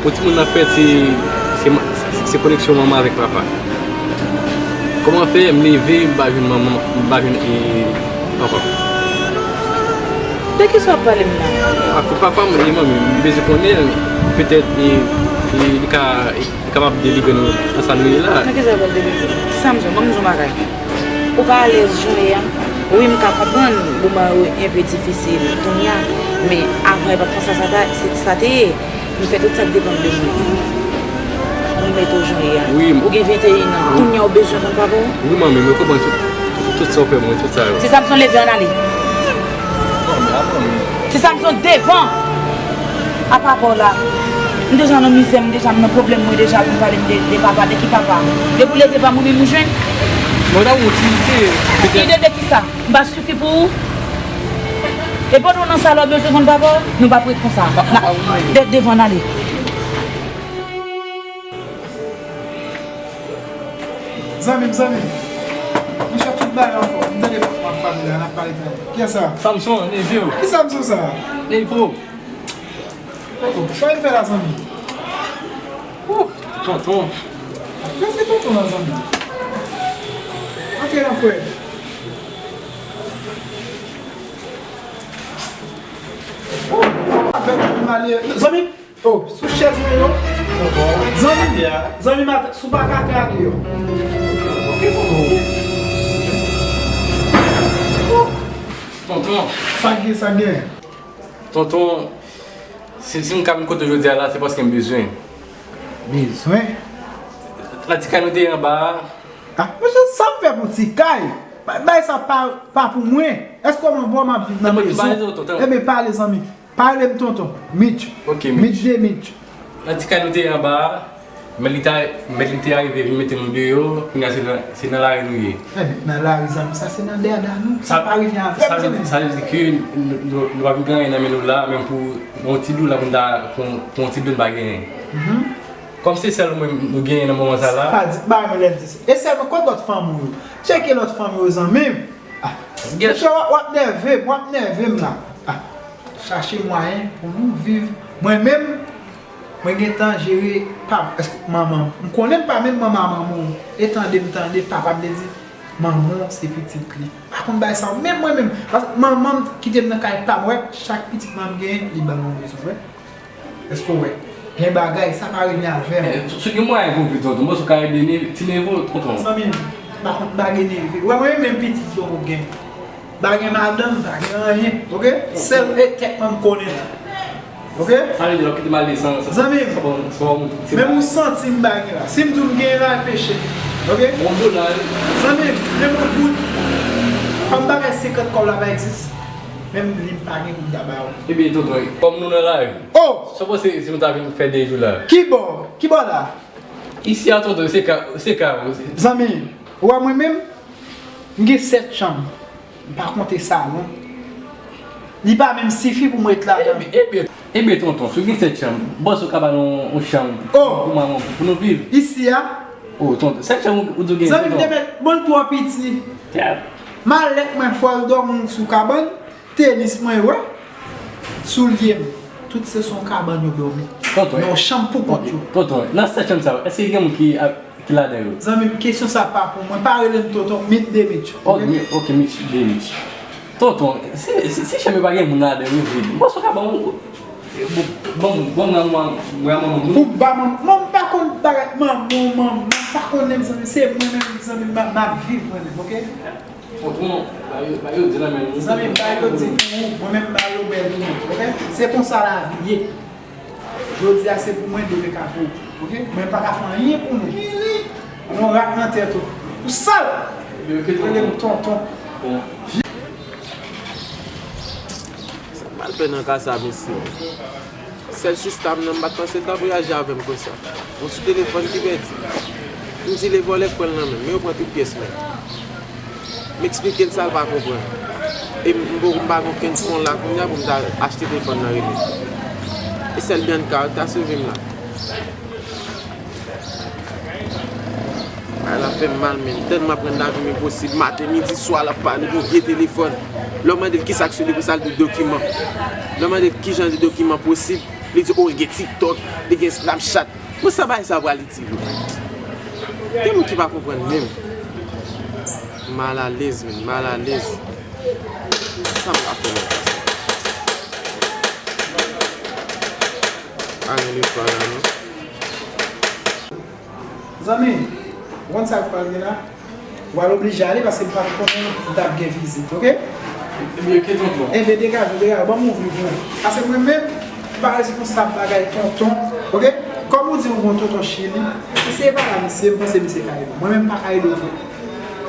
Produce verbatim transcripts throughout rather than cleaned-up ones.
Pou timoun nan fèt, se, se, se koneksyon manman avèk papa. Kòman fè m leve, m pa jwenn manman, m pa jwenn, e, papa m? De kisa w ap pale m la? Akoz papa m e manmi m, m bezwen konnen l, petèt, e, e, li ka, e, li kapab delivre nou nan sa nou ye la. Nan kisa l pral delivre? Ti Samson, ban m di w yon bagay. Ou pa alèz jan w ye a. Wi, m ka konprann moman yo enpe difisil kounye a, men avan e pa t konsa sa ta, se, sa te ye. Nou fè tout sa k depann de nou. Nou mete w jan w ye a. Wi. Ou gen venteyen an. Wi. Kounye a ou bezwen konn papa w? Wi, manmi, mwen konprann tout, tout, tout sa w fè mwen, tout sa yo. Ti Samson, leve ann ale. Manmi, a manmi. Ti Samson, devan! A papa w la. M deja nan mizè, m deja nan pwoblèm, mwen deja vin pale m de, de papa, de ki papa? Depi w leve pa mwen menm ou jwenn? Mwen ta yon ti ide. Ide de ki sa? M pa sifi pou ou? E pandan w nan sa la w bezwen konn papa w? Nou p ap ret konsa. Na, de, devan n ale. Zanmi m, zanmi m. Monchè, tout bagay anfòm. M tande papa m ap pale la, n ap pale talè. Kiyès sa? Samson, neve w. Ki Samson sa? Neve w. Tonton, sa w fè la, zanmi? Ouh, tonton. Kiyès ki tonton la, zanmi? Antre non, frè. Avèk malye. Zanmi, oh, sou chèz mwen yo. Zanmi, zanmi, mat, sou bak atè a li yo. Tonton. Sa gen, sa gen. Tonton, si, si m ka vin kote w jodi a la, se paske m bezwen. Bezwen? Nan ti kay nou te ye anba a. Ah, monchè, sa m fè pou ti kay? Ba-, bagay sa pa, pa pou mwen. Èske w wè bò m ap viv nan mezon? Ebyen, pale, zanmi. Pa rele m tonton. Mitch. Ok, Mitch. Mitch de Mitch. Nan ti kay nou te ye anba a, mèt li te, mèt li te arive vin mete nou deyò, kounye a se nan, se nan lari nou ye. Ebyen, nan lari, zanmi, sa se nan dèdè nou. Sa pa rive avè m, zanmi. Sa vle di ke nou, nou, nou pa vin gen anyen nan men nou la, menm pou yon ti dola pou n ta, pou, pou yon ti dola n pa genyen. Kòm se sèl ou menm nou genyen nan moman sa la. Pa di, pa renmen lè l di sa. E sèlman kot lòt fanmi w yo? Tcheke lòt fanmi w yo, zanmi m. Ah, monchè, w ap, w ap nève m, w ap nève m la. Ah, chache mwayen pou nou viv. Mwen menm, mwen gentan jere pa, èske manman m, m konnen m pa menm manman a manman w. E tande m tande papa m te di, manman w se pitit li. M pa konn bagay sa yo. Menm mwen menm, paske manman m kite m nan kay pa m, wè, chak pitit manman m genyen, li ban mwen bezwen, wè. Èske w wè? Gen bagay, sa pa revni avè m. Eh, si w gen mwayen pou w viv, tonton, mwen si w ka ede ne-, ti neve w, tonton. Zanmi m, m pa konn bagay neve. Ou wè mwen menm pitit yo m gen. M pa gen madanm, m pa gen anyen, oke? Sèl e tèt mwen m konnen. Oke? Sa vle di lè w kite m ale san, san, zanmi m, san, san, menm ou santi m bagay la. Si m di w m genyen la, e peche. Oke? Bon dola, wi. Zanmi m, menm yon goud. Kòm bagay senkant kòb la pa egziste. Menm li m pa gen goud la ba w. Ebyen, tonton, kòm nou nan lari. Oh! Sa w panse si nou ta vin fè de jou la? Kibò? Kibò la? Isi a, tonton, se ka, se ka, se. Zanmi, ou wè mwen menm, m gen sèt chanm. M pa konte salon. Li pa menm sifi pou mwen ret ladan. Ebyen, ebyen, ebyen, tonton, si w gen sèt chanm, bòs ou ka ba nou yon chanm pou mwen, pou nou viv. Isi a? Oh, tonton, sèt chanm ou, ou di w gen, tonton. Zanmi m te mèt, bon, l twò piti. Malèt mwen fò l dòmi sou kabann. Tenis mwen yo, soulye m, tout se sou yon kabann yo dòmi. Tonton, nan yon chanm pou kont yo. Tonton, nan sèt chanm sa yo, èske gen moun ki, ki ladan yo? Zanmi m, kesyon sa pa pou mwen. Pa rele m tonton, Mitch de Mitch. Ok, ok, Mitch de Mitch. Tonton, si, si, si chanm yo pa gen moun ladan yo, vid. Bon, se yon kabann, bon, bon, bon, mwen, mwen, mwen, mwen. Pou ba manman, manman pa konn bagay, manman, manman, pa konn menm zanmi, se mwen menm zanmi, m ap, m ap viv mwen menm, oke? Tonton, ba yo, ba yo di nan men nou. Zanmi m, ba yo di pou ou, mwen menm ba yo bèl pou mwen, oke? Se konsa lavi ye. Jodi a se pou mwen, demen ka pou ou, oke? Mwen pa ka fè anyen pou nou. Yon rat nan tèt ou. Ou sal! Rele m tonton. Sa m pral fè nan ka sa, mesye? Sèl sista m nan, m pa t panse l t ap reyaji avè m konsa. Yon ti telefòn ki pèdi. M di lè vòlè k pran l nan men m, men yo pran tout pyès mwen. M eksplike l sa l pa konprann. E m, m poko, m pa gen okenn fon la kounye a pou m ta achte telefòn nan rele. E sèl Bianca ki ta sove m la. Bagay la fè m mal, men tèlman aprann lavi m enposib. Maten, midi, swa, l ap pale pou vye telefòn. Lè w mande l kisa k sou li, pou sa l di w dokiman. Lè w mande l kijan de dokiman posib, Li di, o, li gen TikTok, li gen Snapchat. Bon, sa bagay sa pral itil ou? Gen moun ki pa konprann menm. M malalez, menm, malalez. Sa m ka fè menm? Pa gen lekòl la, non. Zanmi, ou konn sa k pral gen la? W al oblije ale paske m pa t konnen m t ap gen vizit, oke? Ebyen, ke tonton. Ebyen, degaje w, degaje w. Ban m ouvri pou ou. Paske mwen menm, m pa responsab bagay tonton, oke? Kòm ou di ou gon tonton Chili, si se pa la misye, m panse misye ka ede w. Mwen menm, m pa ka ede w vre.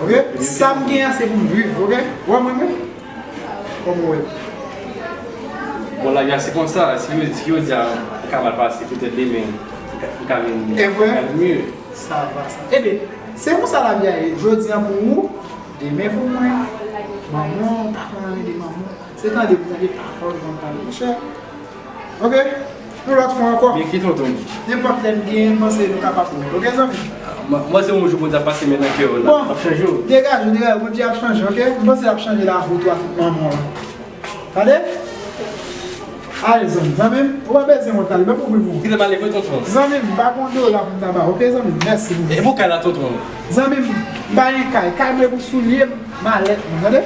Oke? Sa m gen an, se pou m viv, oke? Ou wè mwen menm? Kòman w wè? Bon, lavi a se konsa, si yo, si yo di a, m ka mal pase, petèt demen, m ka, m ka vin, e vre? M ka vin mye. Sa va, sa. Ebyen, se konsa lavi a ye. Jodi a pou ou, demen pou mwen. Manman w, pa konn anyen de manman w. Se tande pou tande, papa w ki konn pale, monchè. Oke? Yon lòt fwa ankò. Byen ki tonton. Nenpòt lè m genyen, m panse nou ka pa pou mwen. Oke, zanmi? M, m panse yon jou Bondye ap pase men nan kè w la. Bon, ap chanje w. Degaje w, degaje w. Bondye ap chanje, oke? M panse l ap chanje lavi w tou ak manman w la. Tande? Ale, zanmi. Zanmi m, ou pa bezwen wont ale. Ban m ouvri pou ou. Kite m ale vre, tonton. Zanmi m, m pa gon dola pou m ta ba w, oke, zanmi m? Mèsi, zanmi m. E pou kay la, tonton? Zanmi m, m pa gen kay. Kay mwen pou soulye m, malèt mwen, tande?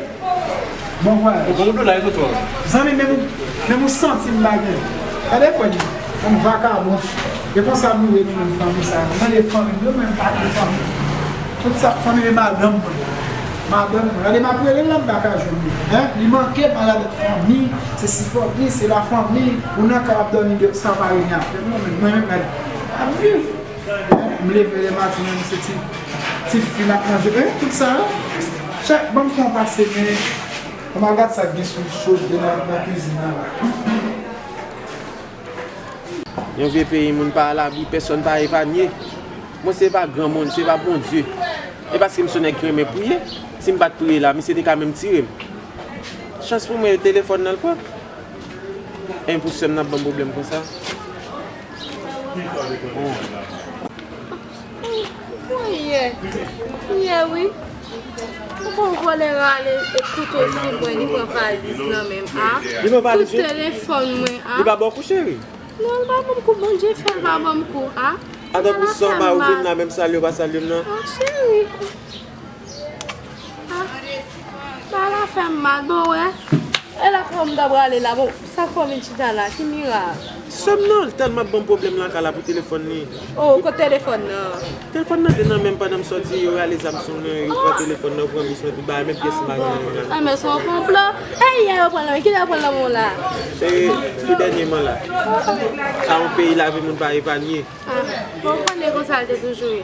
Bon vwayaj. Ou gon dola, tonton. Zanmi, menm ou, menm ou santi m pa gen. Gade frè m, yon vakabon. E konsa nou ye nou menm fanmi sa. Nou mande fanmi nou, menm pa gen fanmi. Tout sa fanmi e madanm mwen. Madanm mwen. Gade m ap rele l la, m pa ka jwenn li. Hein? Li manke m, gade fanmi, se si fanmi, se la fanmi. Ou nan kay ap dòmi de sa pa rele apèl. Mwen menm, mwen menm, gade. Ap viv. M leve le maten, menm se ti, ti fri n ap manje. E, tout sa, chak banm fè yon pase, men, kòman gad sa k gen sou chode nan, nan kwizin nan la. Yon vye peyi, moun pa alabri, pèsòn pa epanye. Mwen, se pa granmoun, se pa Bondye. E paske m se yon nèg ki renmen priye. Si m pa t priye la, misye te ka menm tire m. Chans pou mwen, telefòn nan l pran. E pou sè m nan ap ban m pwoblèm konsa. Mwen yè, yè wi. Ou konn vòlè rale e kouto sou mwen, li pran valiz nan men m a. Li pran valiz, wi. Tout telefòn mwen a. Li pa ba w kou, cheri? Non, li pa ban m kou, Bondye fè l pa ban m kou a. Ata pou sa, mari w vin la, menm salye w pa salye m nan. Ah, cheri. Ah, bagay la fè m mal, bon, wè. E la kòman m ta prale la, bon, sa fè w vin chita la, ki mirak? Sè m nan, l tèlman ap ban m pwoblèm lakay la pou telefòn li. Oh, kote telefòn nan? Telefòn nan te nan men m pandan m sòti, yo rale zam sou mwen, yo pran telefòn nan, yo pran bis mwen, tout bagay, menm pyès m pa gen nan men m la. Ah, men se yon konplo. E yè yo pran nan men, kilè yo pran nan men w la? E tou dènyèman la. Sa yon peyi lavi moun pa epanye. Ah, bon, ou konnen konsa l te toujou ye.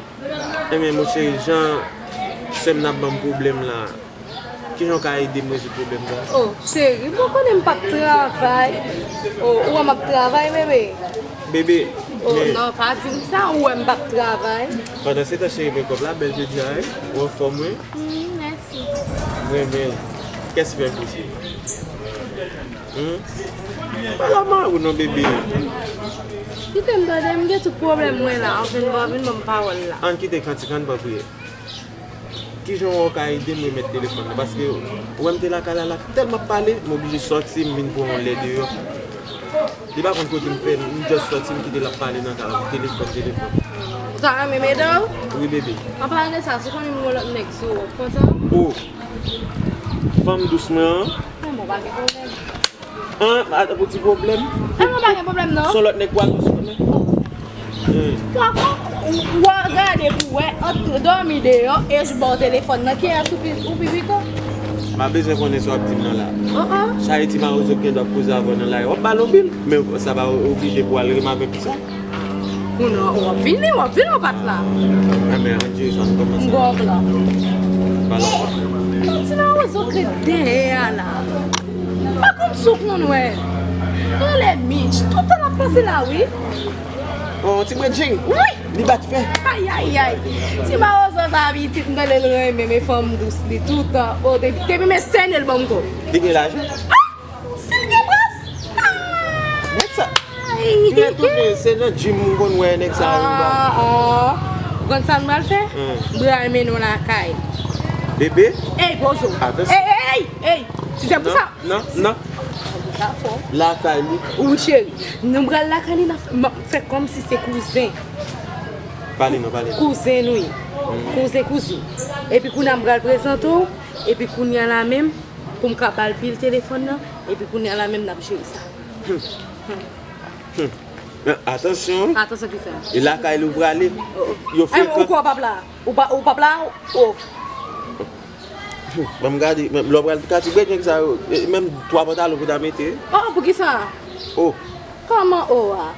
Ebyen, monchè, jan sè m nan ap ban m pwoblèm la, kijan w ka ede m rezoud pwoblèm sa? Oh, cheri, bon, konnen m p ap travay. Oh, ou wè m ap travay, bebe? Bebe, oh, men non, pa di m sa, ou wè m p ap travay. Pandansetan, cheri, men kòb la bèl jodi a, wi. Ou anfòm, wi. Mm, mèsi. M renmen l. Kès fè l pou ou? Hmm? Pale a mari w non, bebe. Kite m tande, m gen tout pwoblèm mwen la, anfen, m pa vin ban m pawòl la. Ann kite kantik, ann pran priyè. Kijan w ka ede m remèt telefòn nan? Paske ou wè m te lakay la, l ap tèlman ap pale, m oblije sòti, m vin pran yon lè deyò. Li pa konn kote m fè, m just sòti, m kite l ap pale nan kay la, telefòn, telefòn. Ou ta renmen m ede w? Wi, bebe. An palan de sa, si w konnen m gen lòt nèg sou ou, w ap kontan? Oh! Fanm dous mwen an. An, bon, pa gen pwoblèm. An, ata pou ti pwoblèm. An, bon, pa gen pwoblèm, non. Se yon lòt nèg pral dous mwen. Hmm. Pafwa, w, w a gade pou wè, ant dòmi deyò e j ba w telefòn nan, kiyès ou pi, ou pi pito? M pa bezwen konnen sa w ap di m nan la. An, an. Sa e ti mawozo ki gen dwa koze avè w nan la, w ap ba l yon bil, men sa pa oblije pou w al renmen avè l pou sa. Ou nan, w ap vini, w ap vini, w pa t la. Anben, ann jwe sa, n kòmanse. M gon plan. Balon. Yon ti mawozo k ret dèyè a la. Pa konn si w konn wè. Anlè Mitch, tout tan l ap pase la, wi. Oh, ti bredjing. Wi. Li bat fè. Ayayay. Ti mawozo sa pitit, m tande l renmen, men fanm dous li toutan. Oh, depi, depi men sène l ban m kou. Li gen lajan? Ah! Si l gen plas? Nèg sa. Ay! Fè tounen, se nan gym ou konn wè nèg sa yo ba. Ah, ah. Ou konn sa n pral fè? Hmm. Bra mennen w lakay. Bebe? Ey, bozo. Atansyon. Ey, ey, ey, ey. Si se pou sa. Non, non, non. Lakay li. Wi, cheri. Nou pral lakay li, n ap fè kòmsi se kouzen. Pale non, pale non. Kouzen nou ye. Kouzen, kouzin. Epi kounye a m pral prezante w. Epi kounye a la menm, pou m ka ba l pi l telefòn nan. Epi kounye a la menm, n ap jere sa. Men, atansyon. Atansyon ki sa? E lakay li ou prale. Yo frekan. Ou kwè w p ap la? Ou p ap la? O. Ban m gade, men lè w pral kati bredjenn sa yo, menm twa pantalon pou ta mete. O, poukisa? O. Kòman o a?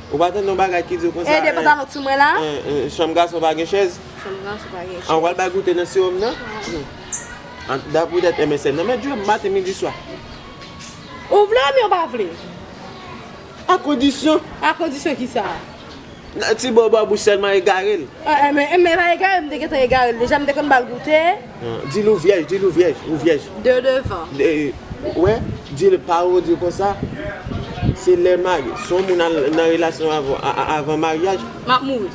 Ou pa tande yon bagay ki di w konsa? E de pantalon k sou mwen la? Chanm gason pa gen chèz? Chanm gason pa gen chèz. An, w al bay goute nan siwòm nan? An, dapre tèt M S N nan, men djòb maten, midi, swa. Ou vle oubyen w pa vle? A kondisyon. A kondisyon ki sa? Ti bò bò bouch sèlman egare l. Enben, enben pa egare, m te gentan egare l deja, m te konn ba l goute. Di l ou vyèj, di l ou vyèj, ou vyèj. De devan. Wè, di l pa ou di konsa. Se lè marye. Si yon moun al nan relasyon avan, a- a- avan maryaj, m ap mouri.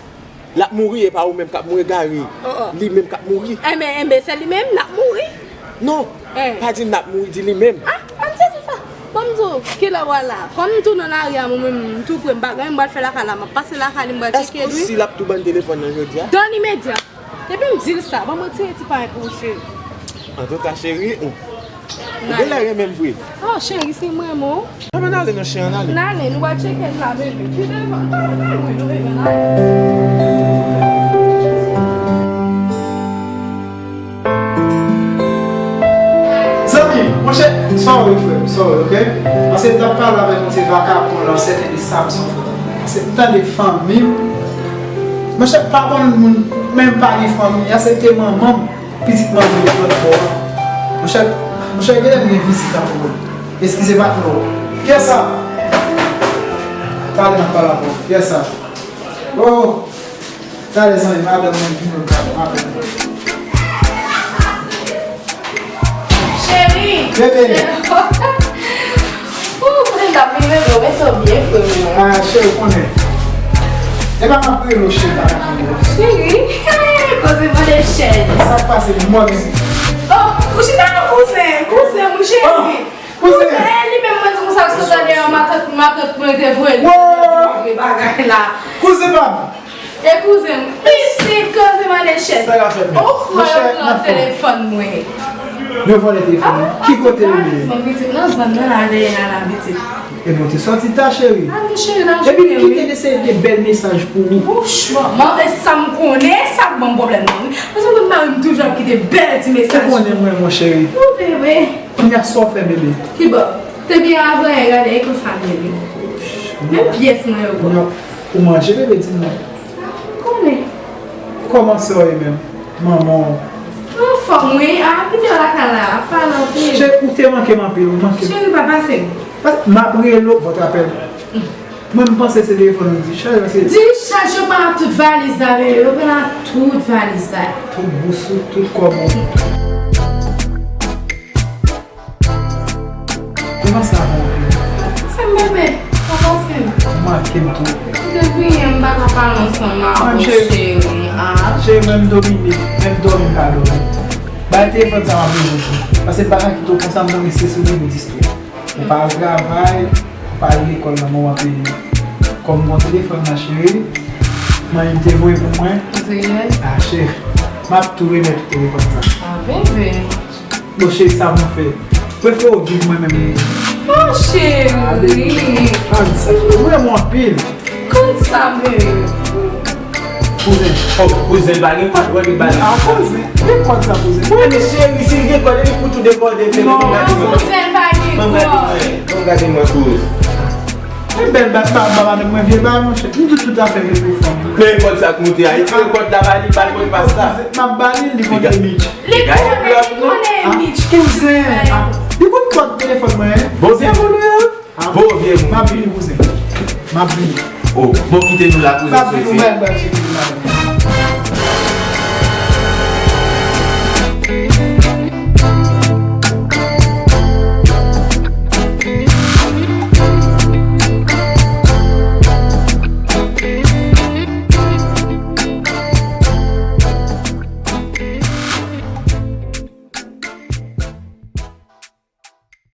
L ap mouri, e pa ou menm k ap mouri, egare. Li menm k ap mouri. Enben, enben, se li menm, l ap mouri. Non, pa di n ap mouri, di li menm. A, an di se sa. Ban m di w, kilè w a la? Kòm m tou nan lari a, mwen menm, m tou pre, m pa gen anyen m pral fè lakay la, m ap pase lakay li, m pral tcheke li. Èske w si l ap tou ban n telefòn nan jodi a? Dan limedya. Depi m di l sa, ban m retire ti pay pou ou, cheri. Antouka, cheri, ou genlè renmen m vre. O, cheri, si m renmen w. Ann, ann ale non, cheri, ann ale. N ale, nou pral tcheke l la, bebe. Ki devan? Pa, pa lwen non, bebe, n ale. Zanmi m, monchè, sorry frè m, sorry, oke? Paske m t ap pale avèk yon ti vakabon la, sèten de Samson frè m. Paske m tande fanmi m. Monchè, pa konn moun, menm pa gen fanmi, asepte manman m, pitit manman m lòt bò a. Monchè, monchè, genlè m gen vizit ankò. Eskize patnè w. Kiyès sa? Talè n ap pale avè w. Kiyès sa? O! Talè zanmi, madanm mwen vin nan kado avè mwen. Cheri! Bebe! Ou konnen m t ap vin rele w, men sa w byen fre m nan. A, cheri, ou konnen. E pa m ap rele w, cheri, pa m ap rele w. Cheri! Koze mande chèz. Sa k pase, mwen menm? O, ou chita non, kouzen, kouzen, mon cheri. Kouzen! Kouzen, li menm mwen di konsa, sou tande yon matant, matant mwen te voye li. Wo! Bagay la. Kouzen pa m. E kouzen m. Pitit, koze mande chèz. Sa k ap fèt menm? Ou kwè yo pran telefòn mwen? Yo vòlè telefòn mwen? Ki kote li ye? Pitit, nan zòn nan la, dèyè a la, pitit. Ebyen, w te sòti ta, cheri. A, mon cheri, nan jounen, wi. Epi, m kite de seri de bèl mesaj pou ou. Franchman, e sa m konnen, sa k ban m pwoblèm nan, wi. Paske mwen, mari m toujou ap kite bèl ti mesaj. Ou konnen mwen, mon cheri. Ou bebe. Kounye a sa w fè, bebe? Kibò? Te byen avan yè, gade, e konsa m ye wi. Menm pyès mwen yo bon. Kounye a, ou manje, bebe, di m non. Konnen. Kòman sè w ye menm? Manman w? Anfòm wi, a, kite w lakay la, ap pale anpil. Cheri, ou te manke m anpil, ou manke m. Cheri, pa pase m. Pas-, m ap rele w, bon, t apèl. Mwen, m panse se telefòn ou dichaj, paske dichaj, yo pran tout valiz la, bebe, yo pran tout valiz la. Tout bous ou, tout kòb ou. Kòman sa va, mon bebe? Sa m bebe, pa pase m. Ou manke m twòp. Depi yè m pa ka pale ansanm avè w, cheri, a. Cheri, menm domine, menm dòmi m pa dòmi. Bay telefòn sa m ap rele w sou. Paske m pa ka kite w konsa, m nan reste sou nivo dis tou. Ou pa al travay, ou pa al lekòl nan moman peyi. Kòm gon telefòn nan, cheri, manmi m te voye pou mwen. Reyèl? A, cheri, m ap tou remèt ou telefòn sa. A, bebe. Bon, cheri, sa pou m fè? Prefere w viv mwen menm. Oh, cheri. Ann sa, cheri, ou renmen m anpil. Kòd sa, bebe. Kouzen. Oh, kouzen pa gen kòd, wè li ba li. A, kouzen. Gen kòd sa, kouzen. Mwen di cheri, si l gen kòd, epi pou tou dekòde, fè li gade mwen. Kouzen pa gen kòd. Ban m gade mwen, ban m gade mwen, kouzen. E bèl ba, ba, ba madanm mwen vye ba, monchè. M di tout afè vye pou fanm. Men kòd sa k moute a, e tire kòd la ba li, ba l mwen pasta. M ap ba li, li konn Mitch. Li konnen, li konnen Mitch. Kouzen. Li konn kòd telefòn mwen. Bon, se vòlè a. Bon, vye moun. M ap vini, kouzen. M ap vini. Oh, bon, kite nou la, kouzen, soti. M ap vini, ou bay bal cheri, m ap vini.